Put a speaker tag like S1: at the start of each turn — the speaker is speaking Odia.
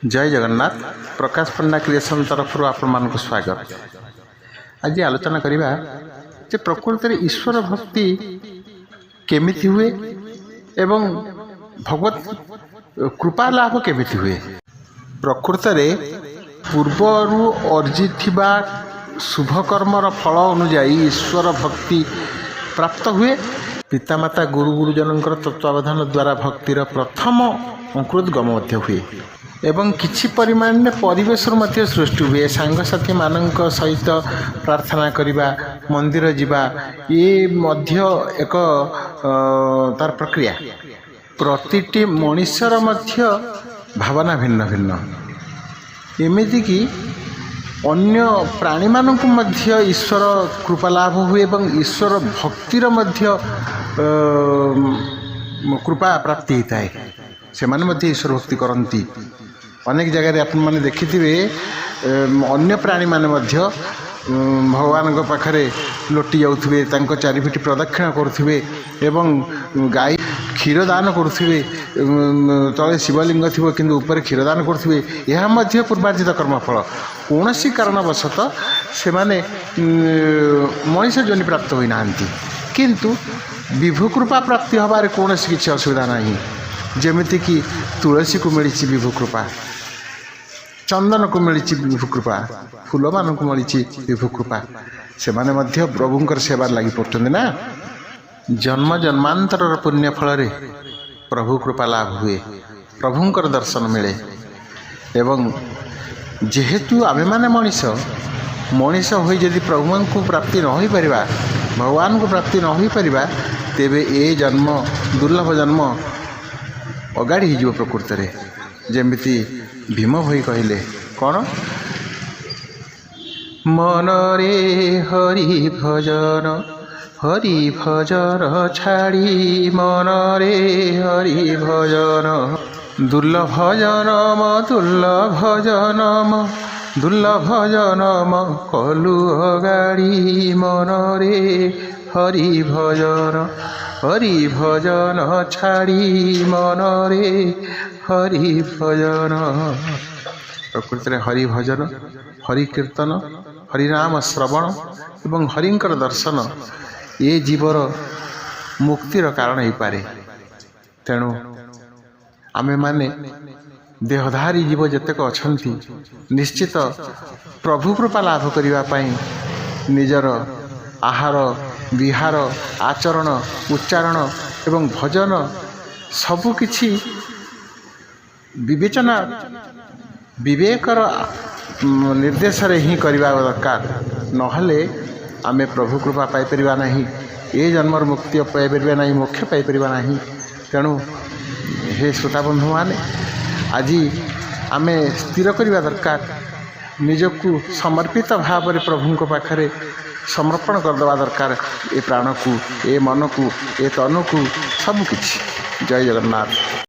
S1: ଜୟ ଜଗନ୍ନାଥ। ପ୍ରକାଶ ପଣ୍ଡା କ୍ରିଏସନ୍ ତରଫରୁ ଆପଣମାନଙ୍କୁ ସ୍ୱାଗତ। ଆଜି ଆଲୋଚନା କରିବା ଯେ ପ୍ରକୃତରେ ଈଶ୍ୱର ଭକ୍ତି କେମିତି ହୁଏ ଏବଂ ଭଗବତ କୃପା ଲାଭ କେମିତି ହୁଏ। ପ୍ରକୃତରେ ପୂର୍ବରୁ ଅର୍ଜିଥିବା ଶୁଭକର୍ମର ଫଳ ଅନୁଯାୟୀ ଈଶ୍ୱର ଭକ୍ତି ପ୍ରାପ୍ତ ହୁଏ। ପିତାମାତା, ଗୁରୁ ଗୁରୁଜନଙ୍କର ତତ୍ତ୍ୱାବଧାନ ଦ୍ୱାରା ଭକ୍ତିର ପ୍ରଥମ ଅଙ୍କୁରୋଦ୍ଗମ ମଧ୍ୟ ହୁଏ ଏବଂ କିଛି ପରିମାଣରେ ପରିବେଶରୁ ମଧ୍ୟ ସୃଷ୍ଟି ହୁଏ। ସାଙ୍ଗସାଥିମାନଙ୍କ ସହିତ ପ୍ରାର୍ଥନା କରିବା, ମନ୍ଦିର ଯିବା, ଏ ମଧ୍ୟ ଏକ ତାର ପ୍ରକ୍ରିୟା। ପ୍ରତିଟି ମଣିଷର ମଧ୍ୟ ଭାବନା ଭିନ୍ନ ଭିନ୍ନ। ଏମିତିକି ଅନ୍ୟ ପ୍ରାଣୀମାନଙ୍କୁ ମଧ୍ୟ ଈଶ୍ୱର କୃପା ଲାଭ ହୁଏ ଏବଂ ଈଶ୍ୱର ଭକ୍ତିର ମଧ୍ୟ କୃପା ପ୍ରାପ୍ତି ହେଇଥାଏ। ସେମାନେ ମଧ୍ୟ ଈଶ୍ୱର ଭକ୍ତି କରନ୍ତି। ଅନେକ ଜାଗାରେ ଆପଣମାନେ ଦେଖିଥିବେ, ଅନ୍ୟ ପ୍ରାଣୀମାନେ ମଧ୍ୟ ଭଗବାନଙ୍କ ପାଖରେ ଲୋଟି ଯାଉଥିବେ, ତାଙ୍କ ଚାରିପିଠି ପ୍ରଦକ୍ଷିଣ କରୁଥିବେ ଏବଂ ଗାଈ କ୍ଷୀର ଦାନ କରୁଥିବେ। ତଳେ ଶିବଲିଙ୍ଗ ଥିବ, କିନ୍ତୁ ଉପରେ କ୍ଷୀର ଦାନ କରୁଥିବେ। ଏହା ମଧ୍ୟ ପୂର୍ବାର୍ଜିତ କର୍ମଫଳ। କୌଣସି କାରଣବଶତଃ ସେମାନେ ମଣିଷ ଯୋନି ପ୍ରାପ୍ତ ହୋଇନାହାନ୍ତି, କିନ୍ତୁ ବିଭୁ କୃପା ପ୍ରାପ୍ତି ହେବାରେ କୌଣସି କିଛି ଅସୁବିଧା ନାହିଁ। ଯେମିତିକି ତୁଳସୀକୁ ମିଳିଛି ବିଭୁ କୃପା, ଚନ୍ଦନକୁ ମିଳିଛି ବିଭୁ କୃପା, ଫୁଲମାନଙ୍କୁ ମିଳିଛି ବିଭୁ କୃପା। ସେମାନେ ମଧ୍ୟ ପ୍ରଭୁଙ୍କର ସେବାରେ ଲାଗି ପଡ଼ୁଛନ୍ତି ନା। ଜନ୍ମ ଜନ୍ମାନ୍ତରର ପୁଣ୍ୟ ଫଳରେ ପ୍ରଭୁ କୃପା ଲାଭ ହୁଏ, ପ୍ରଭୁଙ୍କର ଦର୍ଶନ ମିଳେ। ଏବଂ ଯେହେତୁ ଆମେମାନେ ମଣିଷ, ମଣିଷ ହୋଇ ଯଦି ପ୍ରଭୁଙ୍କୁ ପ୍ରାପ୍ତି ନ ହୋଇପାରିବା, ଭଗବାନଙ୍କୁ ପ୍ରାପ୍ତି ନ ହୋଇପାରିବା, ତେବେ ଏ ଜନ୍ମ, ଦୁର୍ଲଭ ଜନ୍ମ ଅଗାଡ଼ି ହେଇଯିବ ପ୍ରକୃତରେ। ଯେମିତି ଭୀମ ଭୋଇ କହିଲେ କ'ଣ, ମନରେ ହରି ଭଜନ, ହରି ଭଜନ ଛାଡ଼ି, ମନରେ ହରି ଭଜନ, ଦୁର୍ଲଭ ଜନମ, ଦୁର୍ଲଭ ଜନମ, ଦୁର୍ଲଭ ଜନମ କଲୁ ଅଗାଡ଼ି, ମନରେ ହରି ଭଜନ, ହରି ଭଜନ ଛାଡ଼ି, ମନରେ ହରି ଭଜନ। ପ୍ରକୃତରେ ହରି ଭଜନ, ହରି କୀର୍ତ୍ତନ, ହରିନାମ ଶ୍ରବଣ ଏବଂ ହରିଙ୍କର ଦର୍ଶନ ଏ ଜୀବର ମୁକ୍ତିର କାରଣ ହେଇପାରେ। ତେଣୁ ଆମେମାନେ ଦେହଧାରୀ ଜୀବ ଯେତେକ ଅଛନ୍ତି, ନିଶ୍ଚିତ ପ୍ରଭୁ କୃପା ଲାଭ କରିବା ପାଇଁ ନିଜର ଆହାର, ବିହାର, ଆଚରଣ, ଉଚ୍ଚାରଣ ଏବଂ ଭଜନ ସବୁକିଛି ବିବେଚନା, ବିବେକର ନିର୍ଦ୍ଦେଶରେ ହିଁ କରିବା ଦରକାର। ନହେଲେ ଆମେ ପ୍ରଭୁ କୃପା ପାଇପାରିବା ନାହିଁ, ଏ ଜନ୍ମର ମୁକ୍ତି ପାଇପାରିବା ନାହିଁ, ମୋକ୍ଷ ପାଇପାରିବା ନାହିଁ। ତେଣୁ ହେ ଶ୍ରୋତା ବନ୍ଧୁମାନେ, ଆଜି ଆମେ ସ୍ଥିର କରିବା ଦରକାର, ନିଜକୁ ସମର୍ପିତ ଭାବରେ ପ୍ରଭୁଙ୍କ ପାଖରେ ସମର୍ପଣ କରିଦେବା ଦରକାର, ଏ ପ୍ରାଣକୁ, ଏ ମନକୁ, ଏ ତନୁକୁ, ସବୁକିଛି। ଜୟ ଜଗନ୍ନାଥ।